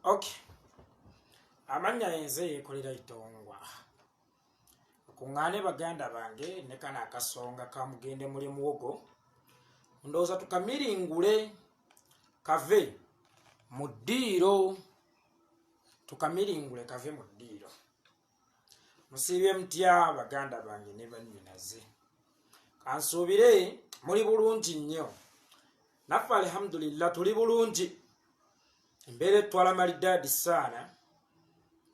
Okay. Amannya yenze yeekolera itongwa. Kuŋŋaane baganda bange ne kano akasonga ka mugende muli muwogo. Ndowooza tukamiringule kave mu ddiiro. Tukamiringule kave mu ddiiro. Musiibye mutya baganda bange ne bannyinaze. Kansuubire muli bulungi nnyo. Naffe alhamdulillah tuli bulungi. Embeera etwala malidaadi saana.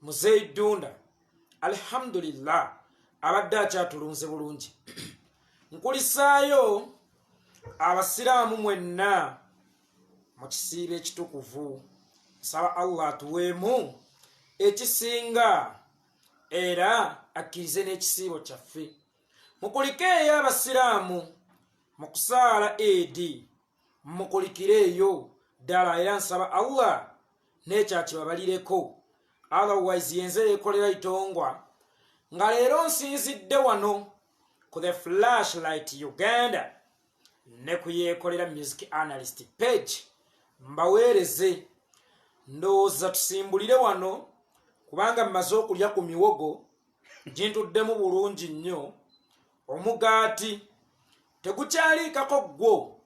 Muzeeyi Ddunda alhamdulillah abadde akyatulunze bulungi. Nkulisaayo abasiraamu mwenna mu kisiibo ekitukuvu. Nsaba Allah atuweemu ekisinga era akkirize n'ekisiibo kyaffe. Mukulikeeyo abasiraamu mu kusaala Eidi, mukulikireeyo ddala era nsaba Allah n'ekyo akibabalireko. Otherwise yenze yeekolera itongwa nga leero nsinzidde wano ku The Flashlight Uganda ne ku Yeekolera Music Analyst page mbaweereze. Ndowooza tusimbulire wano kubanga mmaze okulya ku miwogo gintuddemu bulungi nnyo. Omugaati tegukyaliikako ggwo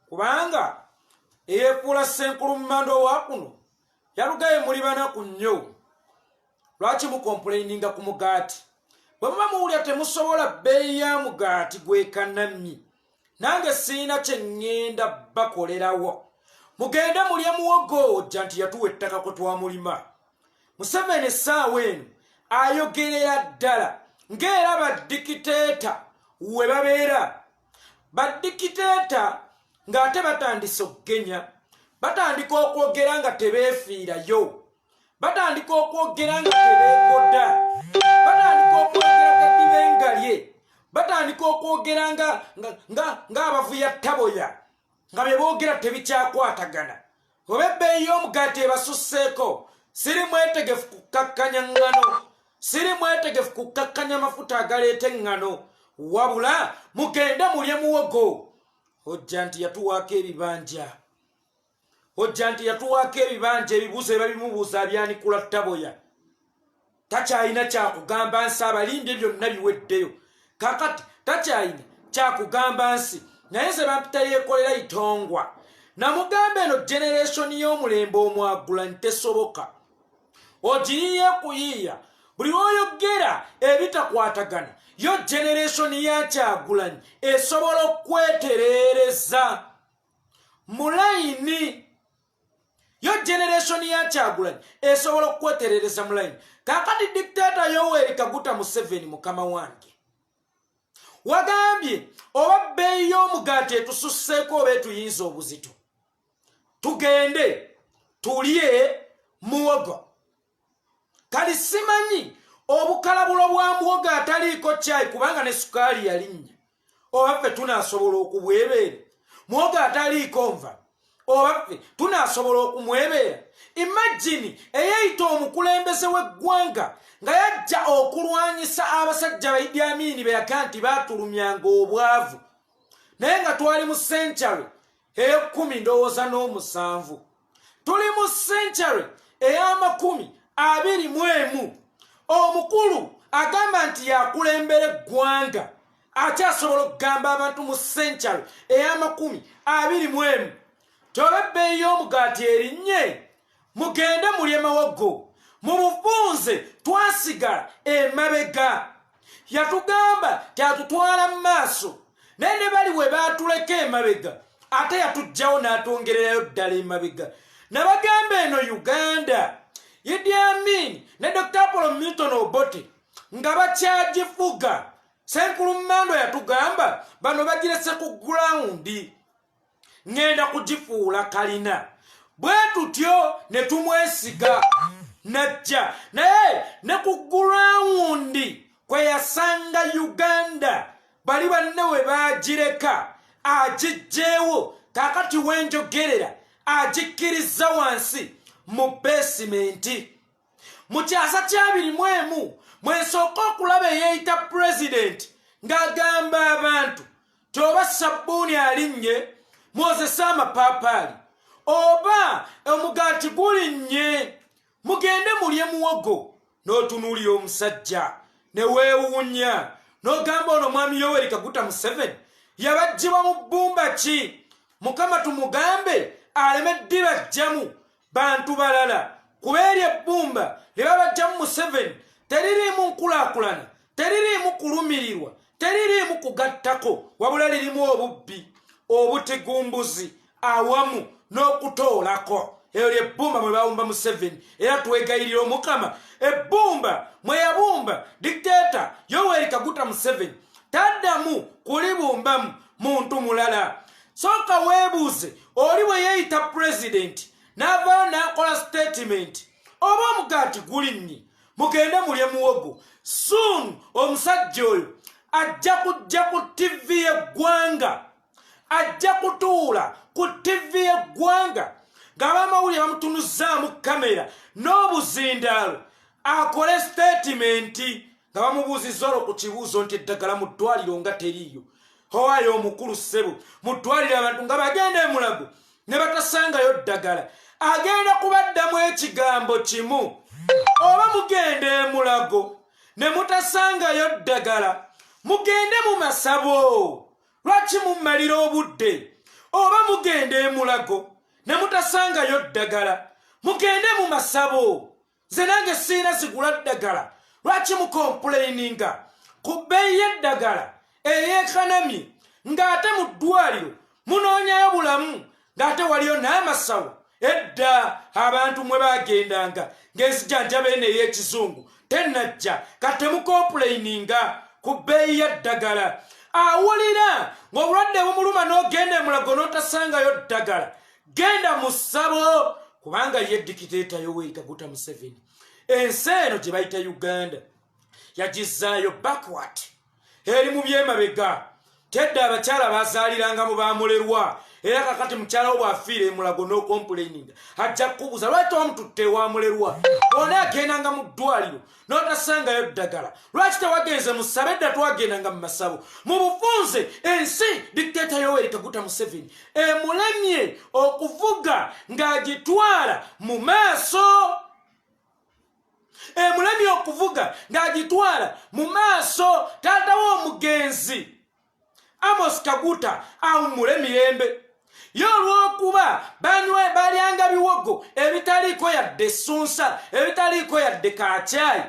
kubanga eyeefuula ssenkulu mmando wa kuno yalugaye muli banaku nnyo. Lwaki mukompuleininga ku mugaati? Bwe muba muwulira temusobola bbeeyi ya mugaati gwekanammi, nange sirina kye ŋŋenda bakolerawo. Mugende mulye muwogo ojja nti yatuwa ettaka kwe twamulima. Museveni essaawa eno ayogerera ddala ng'era baddikiteeta we babeera. Baddikiteeta ng'ate batandise okugenya, batandika okwogera nga tebeefiirayo, batandika okwogera nga tebeegoda, batandika okwogera gadibengalye, batandika okwogera ng'abavuya taboya, nga bye boogera tebikyakwatagana. Oba ebbeeyi y'omugaati ebasusseeko, siri mwetegefu kukkakkanya ŋŋano, siri mwetegefu kukkakkanya mafuta agaleeta eŋŋano, wabula mugende mulye muwogo. Ojja nti yatuwaako ebibanja, ojja nti yatuwaako ebibanja, ebibuuzo ebabimubuuza abyanikula taboya, takyalina kyakugamba nsi, abalimbye byonna biweddeyo, kakati takyalina kyakugamba nsi. Naye nze bampita Yeekolera Itongwa, namugamba eno generation y'omulembe omwagulanyi tesoboka, ogiyiye kuyiiya buli lwoyogera ebitakwatagana. Yo generation ya Kyagulanyi esobola okwetereereza mu layini. Yo generation ya Kyagulanyi esobola okweterereza mu layini. Kakati dictator Yoweri Kaguta Museveni, mukama wange, wagambye oba bbeeyi y'omugaati etususseeko oba etuyinza obuzito, tugende tulye muwogo. Kali simanyi obukalabulo bwa muwogo ataliiko caayi, kubanga ne sukaali yalinnya, oba ffe tunaasobola okubwebeera? Muwogo ataliiko nva, oba ffe tunaasobola okumwebeera? Imagine eyeyita omukulembeze w'eggwanga nga yajja okulwanyisa abasajja ba Idi Amini beyaga nti baatulumyanga obwavu, naye nga twali mu century ey'ekumi ndowooza n'omusanvu, tuli mu century ey'ama 21. Omukulu agamba nti yakulembera eggwanga akyasobola okugamba abantu mu century ey'ama 21 tyoba ebbeeyi y'omugaati erinnye, mugende mulye mawogo. Mu bufunze twasigala emabega, yatugamba tyatutwala mu maaso, naye ne bali we baatuleka emabega, ate yatugjawo n'atwongererayo ddala emabega. Nabagamba eno Uganda Idi Amin ne Dr Apollo Milton Obote nga bakyagifuga, Senkulu Mando yatugamba bano bagirese ku ground, ŋŋenda kugifuula kalina. Bwe tutyo ne tumwesiga najja, naye ne ku ground kwe yasanga Uganda bali banne we baagireka agijjeewo. Kaakati wenjogerera agikkiriza wansi mu basement. Mu kyasa kya 21 mwensooka okulaba eyeeyita pulezidenti ng'agamba abantu ti oba sabbuuni alinnye mwozese amapaapaali, oba omugaati gulinnye. Mugende mulye muwogo. N'otunuulira omusajja ne weewuunya n'ogamba, ono mwami Yoweri Kaguta Museveni yabaggyibwa mu bbumba ki? Mukama tumugambe aleme ddibajjamu bantu balala, kuba eryo ebbumba lye babajjamu Museveni teririimu nkulaakulana, teririimu kulumirirwa, teririimu kugattako, wabula lirimu obubbi, obutigumbuzi awamu n'okutoolako. Eyo lyebbumba mwe bawumba Museveni, era twegayirira Omukama ebbumba mwe yabumba dictator Yoweri Kaguta Museveni taddamu kulibumbamu muntu mulala. Sooka weebuuze, oli bwe yeeyita pulezidenti n'avaayo n'akola sitatimenti, oba omugaati gulinnye, mugende mulye muwogo, soon omusajja oyo ajja kujja ku ttivi y'eggwanga, ajja kutuula ku ttivi y'eggwanga ng'abamawulire bamutunuzzaamu kamera n'obuzindaalo, akole sitatimenti nga bamubuuzizza olwo ku kibuuzo nti eddagala mu ddwaliro nga teriiyo. Owaayo omukulu ssebo, mu ddwaliro abantu nga bagenda emulago ne batasangayo ddagala, agenda kubaddamu ekigambo kimu: oba mugenda emulago ne mutasangayo ddagala, mugende mu masabo. Lwaki mummalira obudde? Oba mugenda emulago ne mutasangayo ddagala, mugende mu masabo. Nze nange siina zigula ddagala. Lwaki mucomplaininga ku bbeeyi y'eddagala eyeekanamye, ng'ate mu ddwaliro munoonyayo bulamu, ng'ate waliyo n'amasawo? Edda abantu mwe bagendanga ng'enzijanjaba eno ey'ekizungu tennajja. Kati temucomplaininga ku bbeeyi y'eddagala. Awulira ng'obulwadde bumuluma n'ogenda emulago n'otasangayo ddagala, genda mu ssabo, kubanga ye dictator Yoweri Kaguta Museveni ensi eno gye bayita Uganda yagizaayo backward, eri mu byemabega. Tedda abakyala bazaaliranga mu bamulerwa, era kakati mukyala wo bwafiira emulago n'ocomplaininga, ajja kukubuuza lwaki tewamututte ewamulerwa. Ona agendanga mu ddwaliro n'otasangayo ddagala, lwaki tewagenze mu ssabo? Edda twagendanga mu masabo. Mu bufunze, ensi dictator Yoweri Kaguta Museveni emulemye okuvuga ng'agitwala mu maaso, emulemye okuvuga ng'agitwala mu maaso. Taata we omugenzi Amos Kaguta awummule mirembe, ye olw'okuba banywe balyanga biwogo ebitaliiko yadde essunsa, ebitaliiko yadde kakyayi,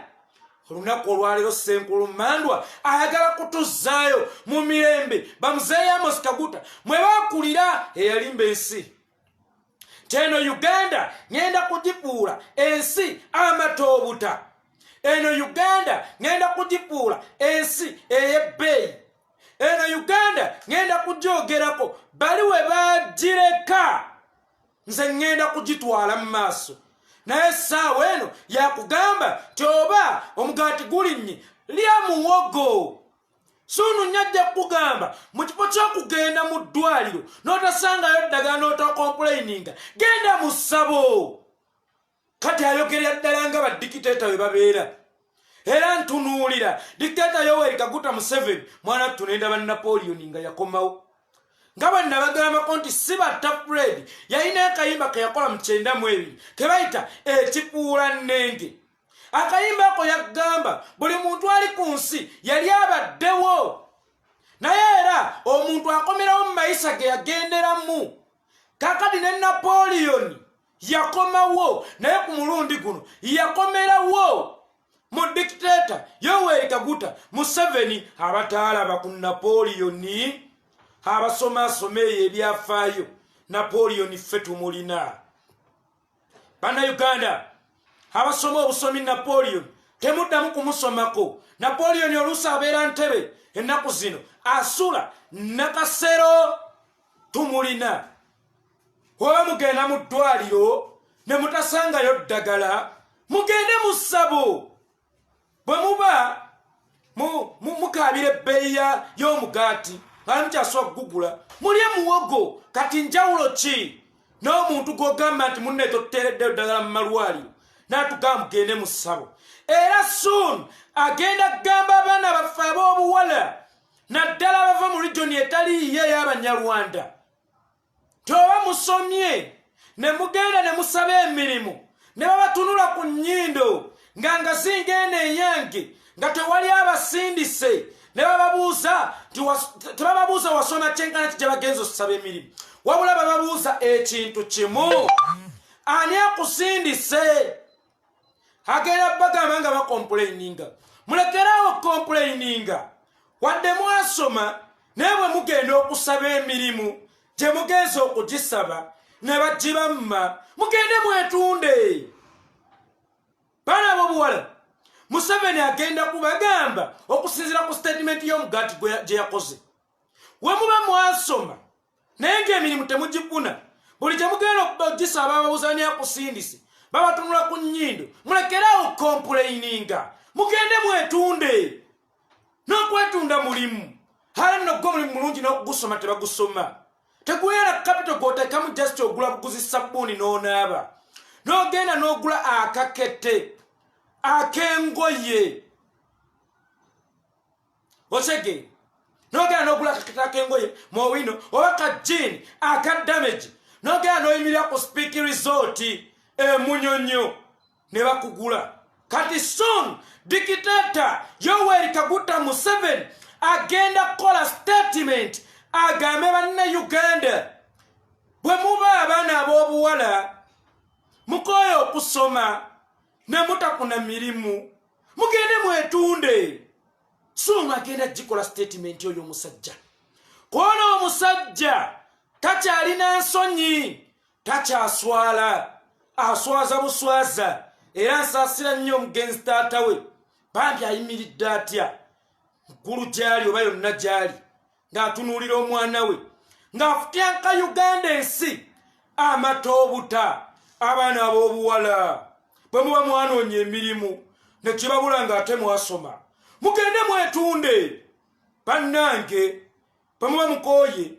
olunaku olwaleero Ssenkulu Mandwa ayagala kutuzzaayo mu mirembe bamuzeeyo Amos Kaguta mwe bakulira, eyalimba ensi teno Uganda ŋŋenda kugifuula ensi amatoobuta, eno Uganda ŋŋenda kugifuula ensi ey'ebbeeyi, eno Uganda ŋŋenda kugyogerako bali we bagireka, nze ŋŋenda kugitwala mu maaso. Naye essaawa eno yakugamba nti oba omugaati gulinnye, lya muwogo. Soon nyajja kukugamba, mu kifo ky'okugenda mu ddwaliro n'otasangayo ddagala n'otacomplaininga, genda mu ssabo. Kati ayogerera ddala nga badictator we babeera. Era ntunuulira dictator Yoweri Kaguta Museveni, mwana tunenda ba Napoleon nga yakomawo, nga bwe nabagambako nti si batta Fred yalina akayimba ke yakola mu 92 ke bayita Ekifuula Nnenge. Akayimba ako yagamba buli muntu ali ku nsi yali abaddewo, naye era omuntu akomerawo mu mayisa ge yagenderamu. Kakati ne Napoleon yakomawo, naye ku mulundi guno yakomerawo mu dictator Yoweri Kaguta Museveni. Abataalaba ku Napoleon, abasomaasoma eyo ebyafaayo, Napoleon ffe tumulina. Bannayuganda abasoma obusomi Napoleon temuddamu kumusomako. Napoleon oluusi abeera Ntebe, ennaku zino asula Nakasero. Tumulina. Oba mugenda mu ddwaliro ne mutasangayo ddagala, mugende mu ssabo. Bwe muba mukaabira ebbeeyi y'omugaati nga mukyasobola kugugula, mulye muwogo. Kati njawulo ki n'omuntu gw'ogamba nti munne totuteereddeyo ddagala mu malwaliro, n'atugamba mugende mu ssabo? Era soon agenda kugamba abaana baffe ab'obuwala, naddala abava mu region etaliiyo ey'Abanyarwanda, toba musomye ne mugenda ne musaba emirimu. Ne babatunula ku nnyindo nga ngazinga eno eyange, nga tewali abasindise, ne bababuuza nti tebababuuza wasoma kyenkana ki gye bagenza okusaba emirimu, wabula bababuuza ekintu kimu: ani akusindise? Agenda bagamba nga bakompuleininga. Mulekeraawo kompuleininga. Wadde mwasoma, naye bwe mugenda okusaba emirimu gye mugenza okugisaba ne bagibamma, mugende mwetunde. Baana abobuwala, Museveni agenda kubagamba okusinziira ku sitatimenti y'omugaati gye yakoze. We muba mwasoma naye ng'emirimu temugifuna, buli gye mugenda okugisaba ababuuza ani akusindise, babatunula ku nnyindo. Mulekeraawo kompuleininga, mugende mwetunde. N'okwetunda mulimu. Hala nno gwo mulimu mulungi, n'okugusoma tebagusoma. Teguyala capital gw'oteekamu, just ogula buguzi sabbuuni n'onaaba, n'ogenda n'ogula akakete ak'engoye, osege n'ogenda n'ogula akakete ak'engoye mowino oba ka jean aka damage, n'ogenda n'oyimirira ku Speke Resort emunyonyo ne bakugula. Kati soon dictator Yoweri Kaguta Museveni agenda kukola statement agambe Bannayuganda, bwe muba abaana ab'obuwala mukooye okusoma ne mutakuna mirimu, mugende mwetunde. Soon agenda gikola statement oyo omusajja. Kwona omusajja takyalina nsonyi, takyaswala, aswaza buswaza. Era nsaasira nnyo omugenzi taata we bambi. Ayimiridde atya ggulu gyali oba yonna gyali ng'atunuulira omwana we ng'afutyanka Uganda, ensi amata obuta. Abaana ab'obuwala, bwe muba mwanoonya emirimu ne kibabula ng'ate mwasoma, mugende mwetunde. Bannange, bwe muba mukooye,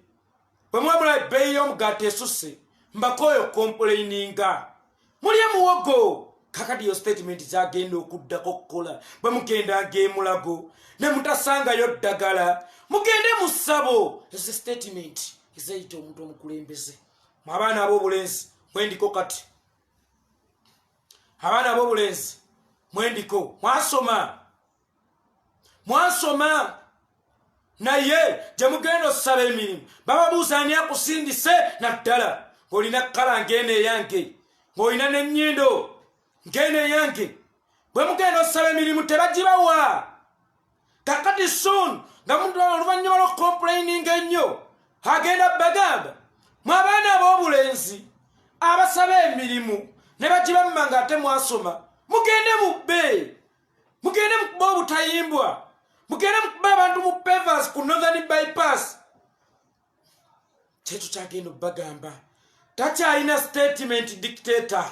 bwe muba mulaba ebbeeyi y'omugaati esusse, mbakooye okukompuleininga, mulye muwogo. Kakati yo statement zagenda okuddako okukola: bwe mugendanga emulago ne mutasangayo ddagala, mugende mu ssabo. Ezo statement ezeyita omuntu omukulembeze. Mu abaana ab'obulenzi mwendiko kati, abaana ab'obulenzi mwendiko, mwasoma, mwasoma, naye gye mugenda osaba emirimu bababuuza ani akusindise, naddala ng'olina kala ng'eno eyange, ng'olina n'ennyindo ng'eno eyange. Bwe mugenda osaba emirimu tebagibawa. Kakati soon nga muntu oluvannyuma lw'okukomplaininga ennyo agenda bagamba, mwe abaana ab'obulenzi abasaba emirimu ne bagibamma ng'ate mwasoma, mugende mubbe, mugende mukuba obutayimbwa, mugende mukuba abantu mu pavers ku Northern Bypass. Kyekyo kyagenda obbagamba. Takyalina statement dictator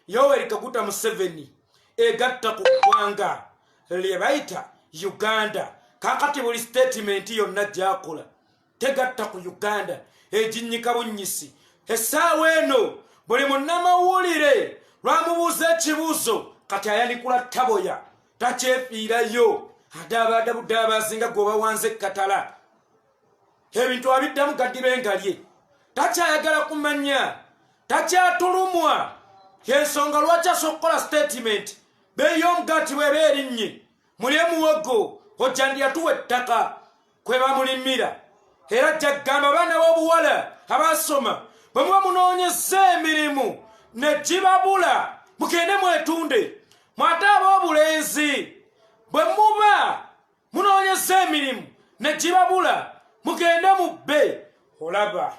Yoweri Kaguta Museveni egatta ku ggwanga lye bayita Uganda. Kakati buli statement yonna gyakola tegatta ku Uganda, eginyika bunnyisi. Essaawa eno buli munnamawulire lwamubuuza ekibuuzo kati ayanikula taboya, takyefiirayo. Adabaada budaabazinga gwe wanze ekkatala, ebintu abiddamu gaddiba engalye. Takyayagala kumanya, takyatulumwa. Yensonga lwaki asobola okukola statement: beeyi y'omugaati bweba erinnye, mulye muwogo. Ojjandi yatuwa ettaka kwe bamulimira, era ajja kugamba abaana b'obuwala abasoma, bwe muba munoonyeza emirimu ne gibabula, mugende mwetunde. Mwate ab'obulenzi, bwe muba munoonyeza emirimu ne gibabula, mugende mubbe. Olaba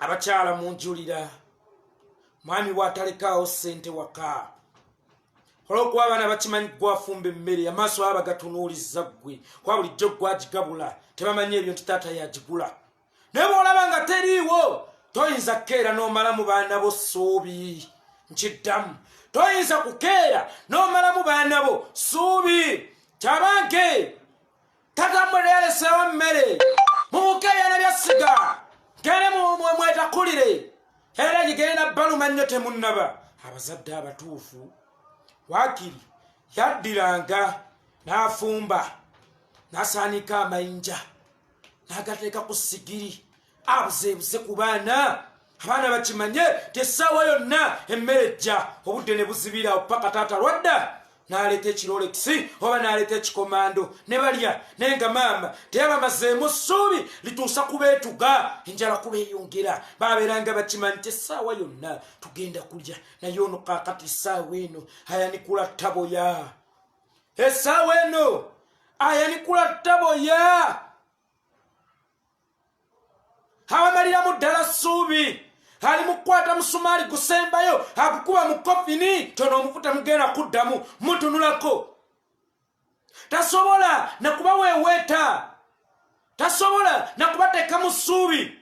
abakyala munjulira, mwami bw'atalekaawo ssente waka, olwokuba abaana bakimanyi gwafumba emmere, amaaso aba gatunuuliza ggwe, kuba bulijjo gwagigabula, tebamanyi ebyo nti taata yagigula. Naye bw'olaba nga teriiwo, toyinza kukeera n'omalamu baana bo ssuubi. Nkiddamu, toyinza kukeera n'omalamu baana bo ssuubi. Kyabanke tatamwe yaleseewo mmere, mubuke ebyana bya ssiga, gende mwetakulire, era gigenda baluma nnyo temunnaba. Abazadde abatuufu waakiri yaddiranga n'afumba, n'asaanika amayinja, n'agateeka ku sigiri, abuzeebuze ku baana. Abaana bakimanye ti essaawa yonna emmere ejja, obudde ne buzibira paka taata lwadda n'aleeta ekirolekisi oba n'aleeta ekikomando ne balya, naye nga maama teyabamazeemu ssuubi lituusa kubeetuga enjala kubeeyongera. Babeeranga bakimanyi ti essaawa yonna tugenda kulya, naye ono kaakati essaawa eno ayanikula ttaboya, essaawa eno ayanikula ttaboya, abamaliramu ddala ssuubi, ali mu kukwata musumaali gusembayo agukuba mu kofini tono omufu temugenda kuddamu mutunulako. Tasobola nakubaweeweeta, tasobola nakubateeka mu ssuubi.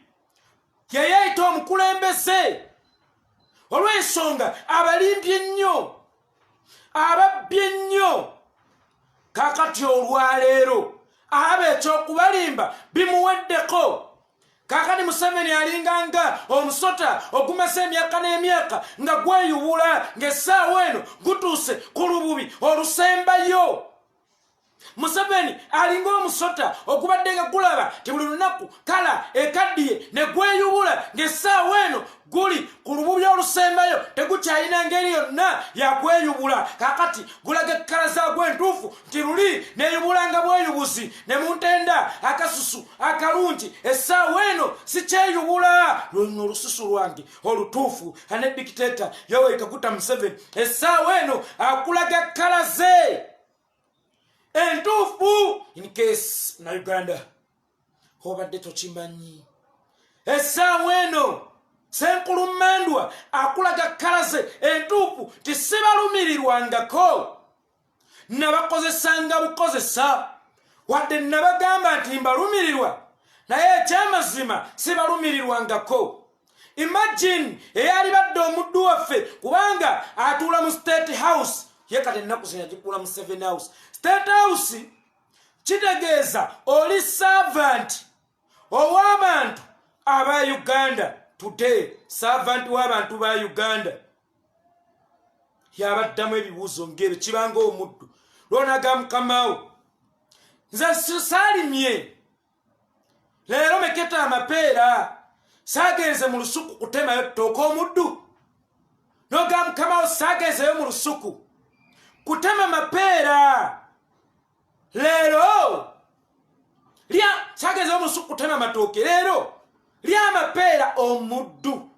Yeyeeyita omukulembeze olw'ensonga abalimbye nnyo, ababbye nnyo. Kakati olwaleero aba ekyokubalimba bimuweddeko. Kakati Museveni alinganga omusota ogumaze emyaka n'emyaka nga gweyubula, ng'essaawa eno gutuuse ku lububi olusembayo. Museveni alinga omusota ogubadde nga gulaba ti buli lunaku kala ekaddiye ne gweyubula, ng'essaawa eno guli ku lububi olusembayo, tegukyalina ngeri yonna yakweyubula. Kakati gulaga ekkala zaagwo entuufu nti luli neyubulanga bweyubuzi ne muntenda akasusu akalungi, essaawa eno sikyeyubula, luno olususu lwange olutuufu. Ane dictator Yoweri Kaguta Museveni essaawa eno akulaga kkala ze entuufu. In case na Uganda obadde tokimanyi, essaawa eno Senkulummandwa akulaga kkala ze entuufu ti sibalumirirwangako, nabakozesanga bukozesa. Wadde nabagamba nti mbalumirirwa, naye ekyamazima sibalumirirwangako. Imagine eyali badde omuddu waffe, kubanga atuula mu State House ye, kati ennaku zino yagikuula mu Seven House. State House kitegeeza oli servant ow'abantu aba Uganda. Today servant w'abantu ba Uganda yabaddamu ebibuuzo ng'ebyo. Kibanga omuddu lwonaga mukamaawo, nze saalimye leero meketa amapeera, saagenze mu lusuku kutemayo ttooka. Omuddu noga mukamawo, saagenzeyo mu lusuku kutema mapeera leero, lya, saagenzeyo mu lusuku kutema matooke leero, lya amapeera. Omuddu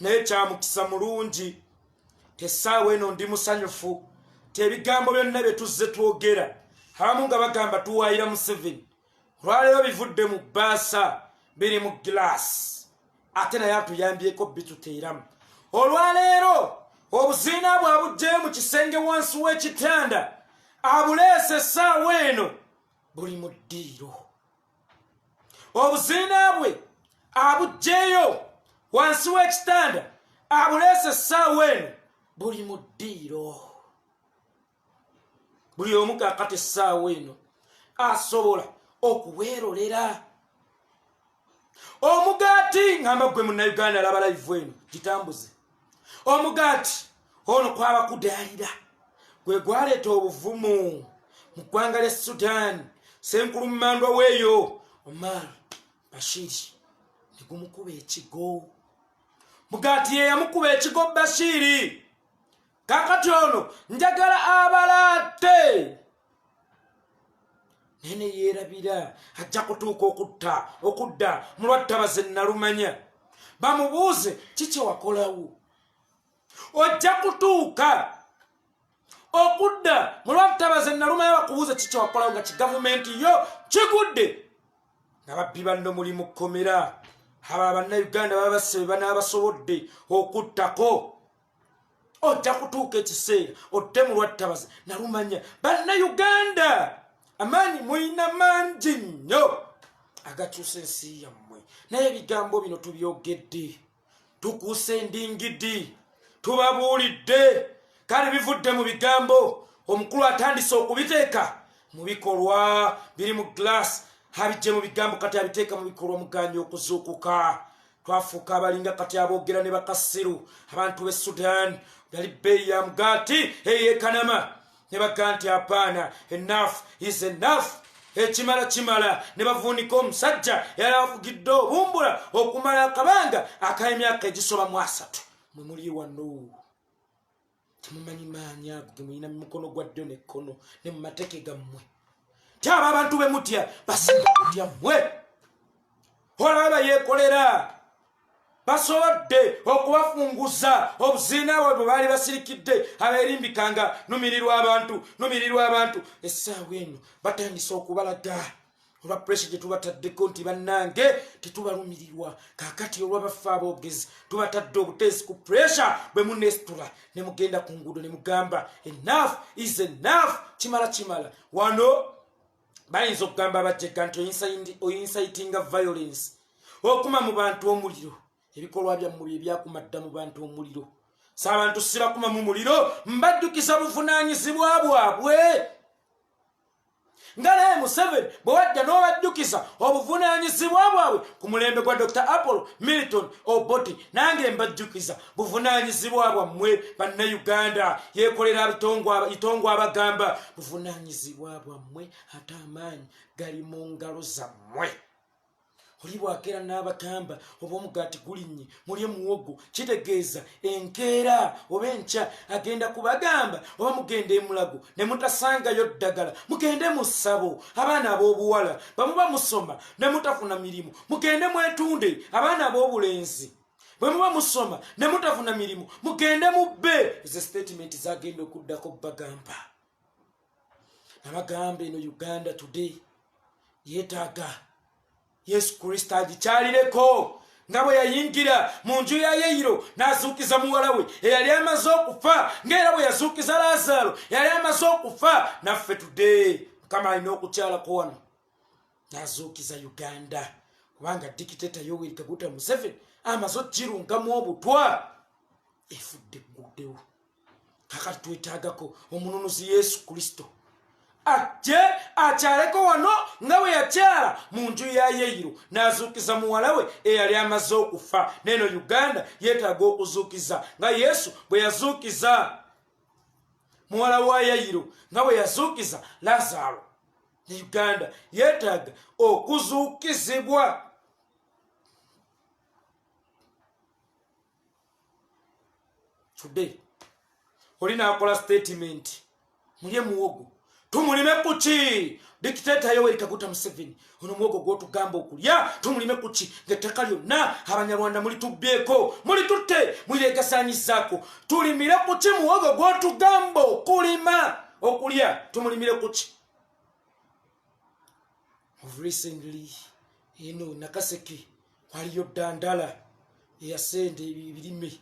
naye kyamukisa mulungi tessaawa eno ndi musanyufu ti ebigambo byonna bye tuzze twogera, abamu nga bagamba tuwaayira Museveni, olwaleero bivudde mu bbaasa, biri mu gilaasi, ate naye atuyambyeko bituteeramu. Olwaleero obuziina bwabugjeyo mu kisenge wansi w'ekitanda, abuleese, essaawa eno buli mu ddiiro. Obuziina bwe abugjeyo wansi w'ekitanda, abuleese, essaawa eno buli mu ddiiro. Buli omu kakati essaawa eno asobola okuweerolera omugaati. Ngamba gwe Munnayuganda alaba live eno, gitambuze. Omugaati ono kwaba kudaalira gwe gwaleeta obuvumu mu ggwanga lya Sudan. Senkulummandwa weeyo Omar Bashiri ne gumukuba ekigo. Mugaati ye yamukuba ekigo Bashiri. Kakati ono njagala abalaate, naye neyeerabira ajja kutuuka okutta okudda mulwattabaze nalumanya bamubuuze kiki wakolawo. Ojja kutuuka okudda mulwattabaze nalumanya bakubuuze kiki wakolawo nga kigavumenti yo kigudde, nga babbi banno muli mu kkomera. Abo Abannayuganda baba basse be banaabasobodde okuttako. Ojja kutuuka ekiseera odde mu lwattabaze nalumanya. Bannayuganda, amaanyi mulina mangi nnyo agakyusa ensi yammwe, naye ebigambo bino tubyogedde, tukuuse endingidi, tubabuulidde, kale bivudde mu bigambo, omukulu atandise okubiteeka mu bikolwa. Biri mu glass, abijje mu bigambo, kati abiteeka mu bikolwa. Muganye okuzuukuka, twafuuka abalinga kati aboogera ne bakasiru. Abantu b'e Sudan yali bbeeyi ya mugaati eyekanama, ne baga nti apaana, enough is enough. Ekimala kimala ne bavuunika omusajja eyali afugidde obumbula okumala akabanga ak'emyaka egisoba mu 30. Mwe muli wano temumanyi maanyi ago ge mulina mu mukono gwa ddyo n'ekkono ne mu mateke gammwe. Tyaba abantu be mutya basinga kutya mmwe. Olaba yeekolera basobodde okubafunguza obuziina bwe bwe baali basirikidde abeerimbikanga numirirwa abantu, numirirwa abantu. Essaawa eno batandise okubalaga olwa puresha gye tubataddeko nti bannange tetubalumirirwa. Kaakati olwabaffe aboogezi tubatadde obuteesi ku puresha bwe muneesitula ne mugenda ku nguudo ne mugamba enough is enough, kimala kimala. Wano bayinza okugamba abajjega nti oinsitinga violence, okuma mu bantu omuliro. Ebikolwa byammwe bye byakuma dda mu bantu omuliro. Saabantu sibakuma mu muliro, mbajjukiza buvunaanyizibwa bwabwe nga naye Museveni bwe wajja n'obajjukiza obuvunaanyizibwa bwabwe ku mulembe gwa Dr Apollo Milton Obote. Nange mbajjukiza buvunaanyizibwa bwammwe Bannayuganda. Yeekolera itongwa abagamba buvunaanyizibwa bwammwe, ate amaanyi gali mu ngalo zammwe. Oli bwakeera n'abagamba oba omugaati gulinnye mulye muwogo, kitegeeza enkeera oba enkya agenda kubagamba oba mugenda emulago ne mutasangayo ddagala, mugende mu ssabo. Abaana ab'obuwala bamuba musoma ne mutafuna mirimu, mugende mwetunde. Abaana ab'obulenzi bwe muba musoma ne mutafuna mirimu, mugende mubbe. Ezo sitatimenti zagenda okuddako bagamba nabagamba eno Uganda today yeetaaga Yesu Kristo agikyalireko nga bwe yayingira mu nju ya Yeyiro n'azuukiza muwala we eyali amaze okufa, ng'era bwe yazuukiza Laazaalo eyali amaze okufa. Naffe today Mukama alina okukyalako wano n'azuukiza Uganda, kubanga dikiteta Yoweri Kaguta Museveni amaze okukirungamu obutwa, efudde egguddewo. Kakati twetaagako omununuzi Yesu Kristo ajje akyaleko wano nga bwe yakyala mu nju ya Yeyiro n'azuukiza muwala we eyali amaze okufa. Neeno Uganda yeetaaga okuzuukiza nga Yesu bwe yazuukiza muwala wa Yayiro, nga bwe yazuukiza Lazaalo. Ne Uganda yeetaaga okuzuukizibwa. Today oli nakola statement, mulye muwogo tumulime kuki? Dikiteta Yoweri Kaguta Museveni, ono muwogo gwotugamba okulya tumulime kuki ngaettaka lyonna Abanyarwanda mulitubbyeko, mulitutte, muliregasanyizaako? Tulimire kuki muwogo gwotugamba okulima okulya? Tumulimire kuki? Of recently eno Nakaseke waliyo ddandala eyasenda ebirime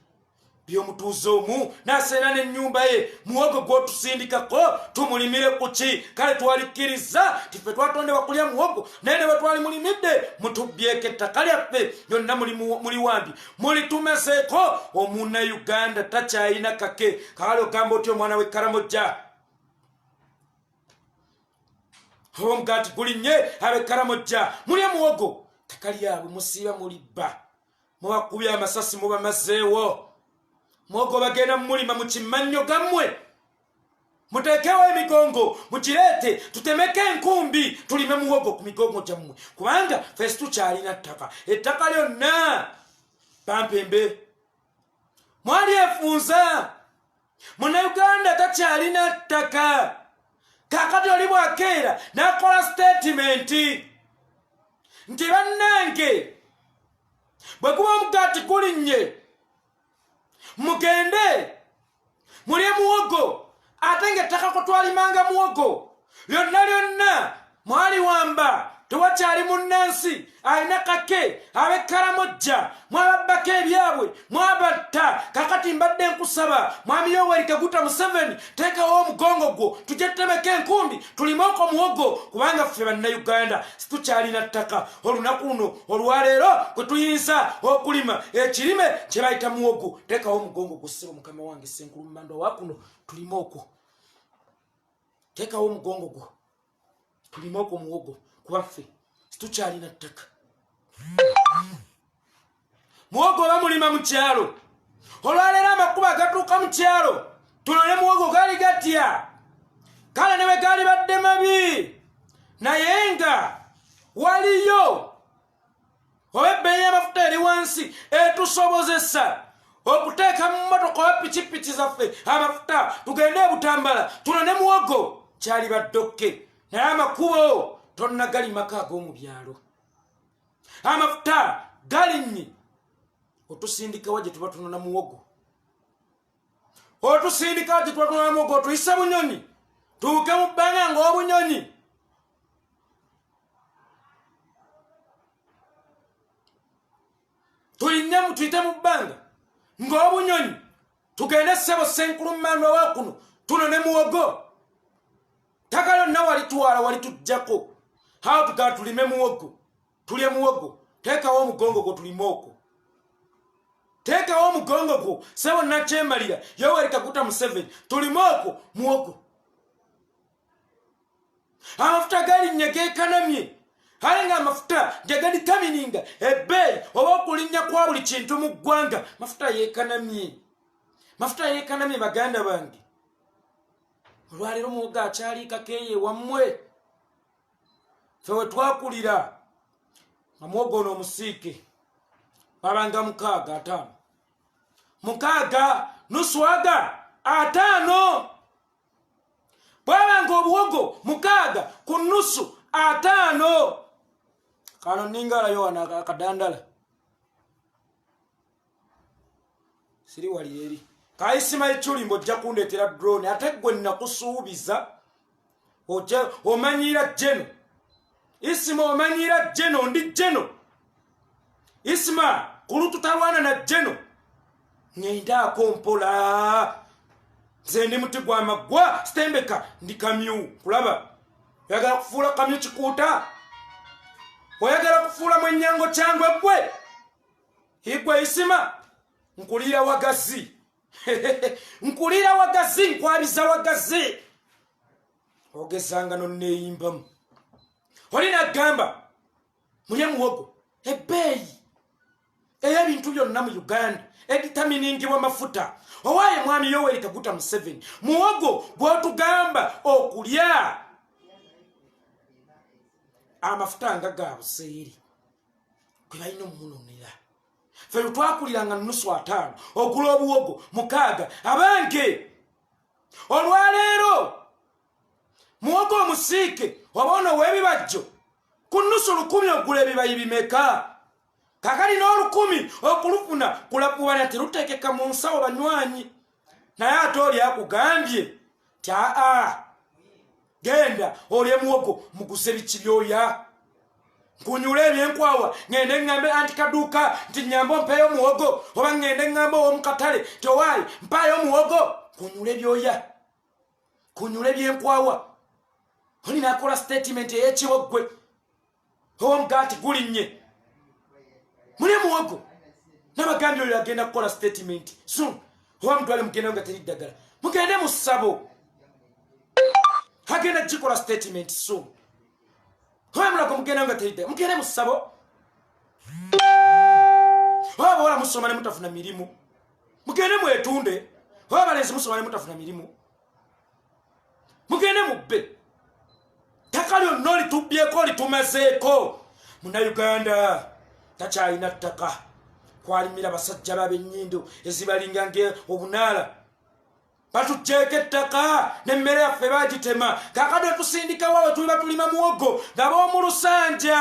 by'omutuuze omu n'aseera n'ennyumba ye. Muwogo gw'otusindikako tumulimire kuki? Kale twalikkiriza ti ffe twatondebwa kulya muwogo, naye ne bwe twali mulimidde mutubbyeko ettaka lyaffe lyonna, muliwambi, mulitumazeeko. Omunnayuganda takyalina kake. Kale ogamba otya omwana w'Ekkaramojja oba omugaati gulinnye ab'Ekkaramojja mulye muwogo? Ttaka lyabwe musiiba mulibba, mubakubye amasasi, mubamazeewo. Muwogo bagenda mumulima mu kimannyo gammwe. Muteekewo emigongo mugireete tutemeko enkumbi tulime muwogo ku migongo gyammwe, kubanga ffe situkyalina ttaka, ettaka lyonna bampembe mwali efunza. Munnayuganda takyalina ttaka. Kakati oli bwakeera n'akola sitatimenti nti bannange bwe guba omugaati gulinnye mugende mulye muwogo, ate ng'ettaka kwe twalimanga muwogo lyonna lyonna mwaliwamba, tewakyali munnansi alina kake. Ab'Ekkaramojja mwababbako ebyabwe, mwabatta. Kakati mbadde nkusaba Mwami Yoweri Kaguta Museveni, teekawo omugongo gwo tujje tutemeko enkumbi tulime okwo muwogo, kubanga ffe Bannayuganda situkyalina ttaka olunaku luno olwaleero kwe tuyinza okulima ekirime kye bayita muwogo. Teekawo omugongo gwo ssebo mukama wange Ssenkulu Mmandwa wakuno, tulime okwo. Teekawo omugongo gwo tulime okwo muwogo, kuba ffe situkyalina ttaka. Muwogo bamulima mu kyalo. Olwaleero amakubo agatuuka mu kyalo tulole muwogo gaali gatya? Kale ne bwe gaali badde mabi, Naye nga waliyo oba ebbeeyi y'amafuta eri wansi etusobozesa okuteeka mu mmotoka oba pikipiki zaffe amafuta tugende ebutambala tunone muwogo kyalibadde okke naye amakubo tonnagalimako ag'omu byalo amafuta galinnye otusindikawa gye tuba tunona muwogo otusindika gye tuba tunona muwogo otuyise bunyonyi tuuke mu bbanga ng'obunyonyi tulinye tuyite mu bbanga ng'obunyonyi tugende ssebo ssenkulumandwa wa kuno tuno ne muwogo ttaka lyonna walitwala walitujjako hawo tugaa tulime muwogo tulye muwogo teekawo omugongo gwo tulime okwo teekawo omugongo gwo sebo nakyemalira yoweri kaguta museveni tulime okwo muwogo amafuta galinnya gekanamye aye nga amafuta gegaditamininga ebbeeyi oba okulinnya kwa buli kintu mu ggwanga mafuta yekanamye mafuta yekanamye baganda bange olwaleero muwogo akyaliikako eyo ewammwe fe we twakulira nga muwogo ono omusiike babanga mukaaga ataano mukaaga nuswaga ataano bwabanga obuwogo mukaaga ku nusu ataano kano ningalayo wano akadandala siri wali eri kayisima ekyuli mbu ojja kundeetera drone ate gwe nakusuubiza omanyiira jeno isima omanyiira jeno ndi jeno isima kulututalwana na jeno ngendaako mpola nze ndi muti gwa maggwa sitembeka ndi kamyu kulaba oyagala kufuula kamyu kikuuta oyagala kufuula mwenyango kyangwe gwe igwe isima nkuliira wagazi nkuliira wagazi nkwabiza wagazi ogezanga nonneeyimbamu oli nagamba mulye muwogo ebbeeyi ey'ebintu byonna mu uganda editaminingibwa mafuta owaaye mwami yoweri kaguta museveni muwogo gwotugamba okulya amafuta nga ga buseeri gwe balina omumunonera fe lwetwakuliranga nusu ataano ogula obuwogo mukaaga abange olwaleero muwogo omusiike oba ono ow'ebibajjo ku nnusu lukumi ogula ebibayi bimeka kakali n'olukumi okulufuna kulakuwana teruteekeka mu nsawo banywanyi naye ate oli akugambye ti aa genda olye muwogo muguze biki byoya nkunyula ebyenkwawa ŋŋende ŋŋambe anti kaduuka nti nyambe ompeeyo omuwogo oba ŋŋende ŋŋambe ow'omukatale ti owaayi mpaayo omuwogo kunyula ebyoya kunyula ebyenkwawa oli nakola statement eyekiboggwe owomugaati gulinnye muli muwogo nabagambye oyo agenda kukola statement soon oba mutwale mugende nga teri ddagala mugende mu ssabo agenda gikola statement soon oba mulago mugenda nga teri ddagala mugende mu ssabo oba bawala musoma ne mutafuna mirimu mugende mwetunde oba abalenzi musoma ne mutafuna mirimu mugende mubbe ttaka lyonna olitubbyeko olitumazeeko munauganda takyalina ttaka kwalimira basajja babenyindo ezibalinga nge obunaala batugjeeko ettaka nemmere yaffe bagitema kakati otusindikawa we tuliba tulima muwogo nga b'omu lusanja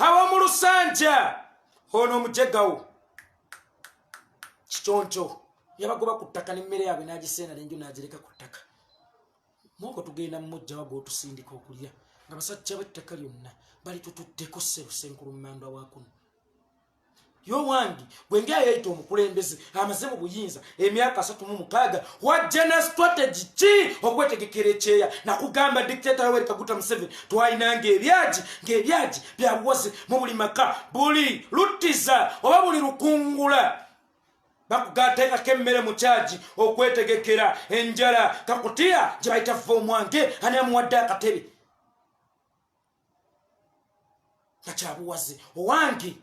ab'omu lusanja ono omujegawo kiconco yabagoba ku ttaka n'emmere yaabwe n'agiseena nenju n'agireka ku ttaka mwoko tugenda mumujjawa gw'otusindika okulya nga basajja b'ettaka lyonna balitututteko ssebusenkulummandwa wa kuno yowange gwe nga yeyita omukulembeze amaze mu buyinza emyaka 36 wajja na strategy ki okwetegekera ekyeya nakugamba dictator yoweri kaguta museveni twalinanga ebyagi ngaebyagi byabuwaze mu buli maka buli luttiza oba buli lukungula bakugateekako emmere mu kyagi okwetegekera enjala kakutiya gye bayita va omwange ani amuwadde akatebe nga kyabuwaze owange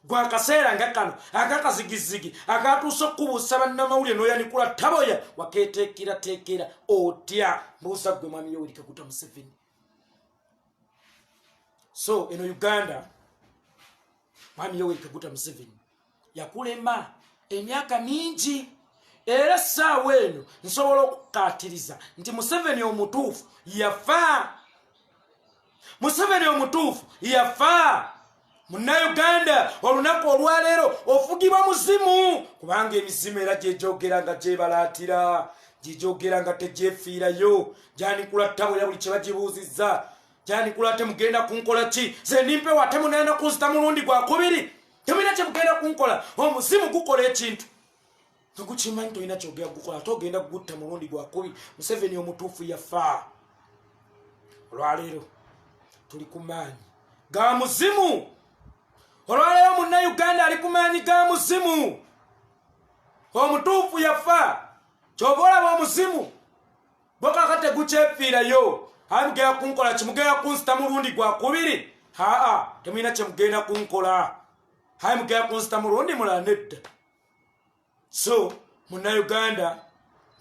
Gwe akaseera nga kano akakazigizigi akatuuse okukubuusa bannamawulire n'oyanikula taboya, wakeeteekerateekera otya? Mbuuza ggwe Mwami Yoweri Kaguta Museveni. So eno Uganda, Mwami Yoweri Kaguta Museveni, yakulema emyaka mingi, era essaawa eno nsobola okukaatiriza nti Museveni omutuufu yafa. Museveni omutuufu yafa. Munnayuganda, olunaku olwaleero ofugibwa muzimu, kubanga emizimu era gyegyogera nga gyebalaatira, gyegyogera nga tegyefiirayo, gyanikula ttabo ya buli kye bagibuuzizza. Gyanikula, "Temugenda kunkola ki? Ze ndimpewo, ate munenda kunzita mulundi gwakubiri. Temulina kyemugenda kunkola." Omuzimu gukola ekintu tegukimanyi, tolina kyogera gukola, ate ogenda kugutta mulundi gwakubiri. Museveni omutuufu yafa. Olwaleero tuli ku maanyi ga muzimu. Olwaleero Munnayuganda ali ku maanyi ga muzimu. Omutuufu yafa. Kyova olaba omuzimu gwekaka tegukyefiirayo. Aye mugenda kunkola kimugenda kunzita mulundi gwakubiri? Haa, temulina kyemugenda kunkola. Aye mugenda kunzita mulundi mulala? Nedda. So Munnayuganda,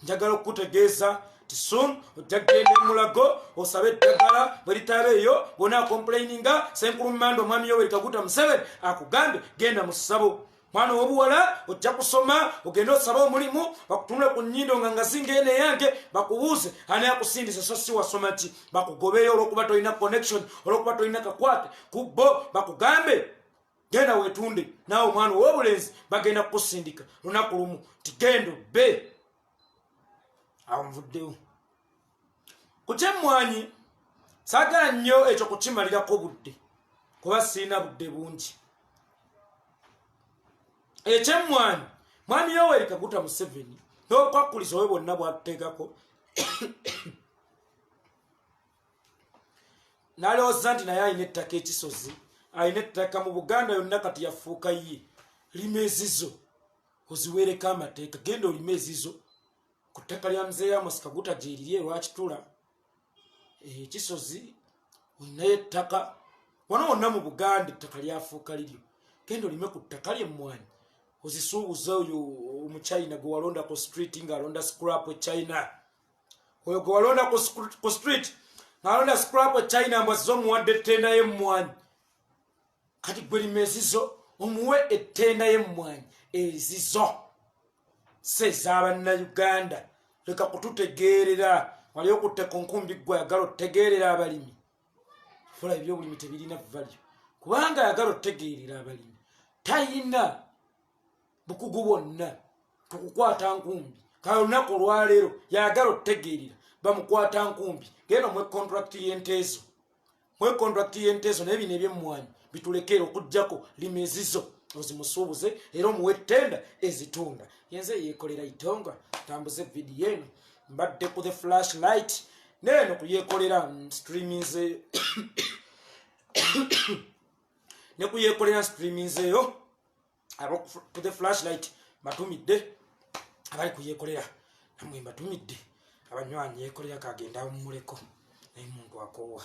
njagala okukutegeeza ti soon ojja kugenda emulago osabe eddagala. Bwe litaabeeyo, bona complaininga senkulumanda Omwami Yoweri Kaguta Museveni akugambe genda mu ssabo. Mwana owobuwala, ojja kusoma ogende osabe omulimu, bakutunule ku nnyindo nga ngazinga eno eyange, bakubuuze ani akusindisa, so si wasoma ki. Bakugobeyo olwokuba tolina connection, olwokuba tolina kakwate ku bo, bakugambe genda wetunde. Naawe omwana owobulenzi, bagenda kukusindika lunaku lumu ti genda obbe. Awo nvuddewo ku kyemmwanyi. Saagala nnyo ekyo kukimalirako budde, kuba siina budde bungi. Ekyemmwanyi, Mwami Yoweri Kaguta Museveni n'obukwakulizo bwe bwonna bwatuteekako, nalowooza nti naye alina ettaka ekisozi, alina ettaka mu Buganda yonna, kati yafuuka ye. Lima ezizo, oziweereko amateeka. Genda olima ezizo ku ttaka lya Muzeeyi Amos Kaguta gyeriri erwakitula ekisozi. Olinayo ettaka wano wonna mu Buganda, ettaka lyafuuka liryo. Genda olime ku ttaka lyemmwanyi, ozisuubuza oyo Omuchina gwe walonda ku street ng'alonda scrap e China. Oyo gwe walonda ku street ng'alonda scrap e China, mbwaziza omuwadde ettenda y'emmwanyi. Kati gwe lima ezizo, omuwe ettenda y'emmwanyi ezizo, si ez'abannayuganda. Leka kututegeerera. Wali okutte ku nkumbi gwe ayagala otutegeerera abalimi. Fula ebyobulimi tebirina value, kubanga ayagala otutegeerera abalimi tayina bukugu bwonna kukukwata nkumbi. Kale olunaku olwaleero yayagala otutegeerera bamukwata nkumbi. Genda omwe contract y'enteezo, mwe contract y'enteezo, naye bino ebyemmwanyi bitulekere. Okugjako lima ezizo, ozimusuubuze, era omuwe ettenda ezitunda. Yenze Yeekolera Itonga. Tambuze vidiyo eno. Mbadde ku The Flash Light, neeno kuyekolera streaminzeeyo, ne kuyekolera streaminzeeyo. Ku The Flashlight batumidde, abali kuyekolera namwe mbatumidde. Abanywanyi, Yekolera kagenda awummuleko, naye muntu akoowa.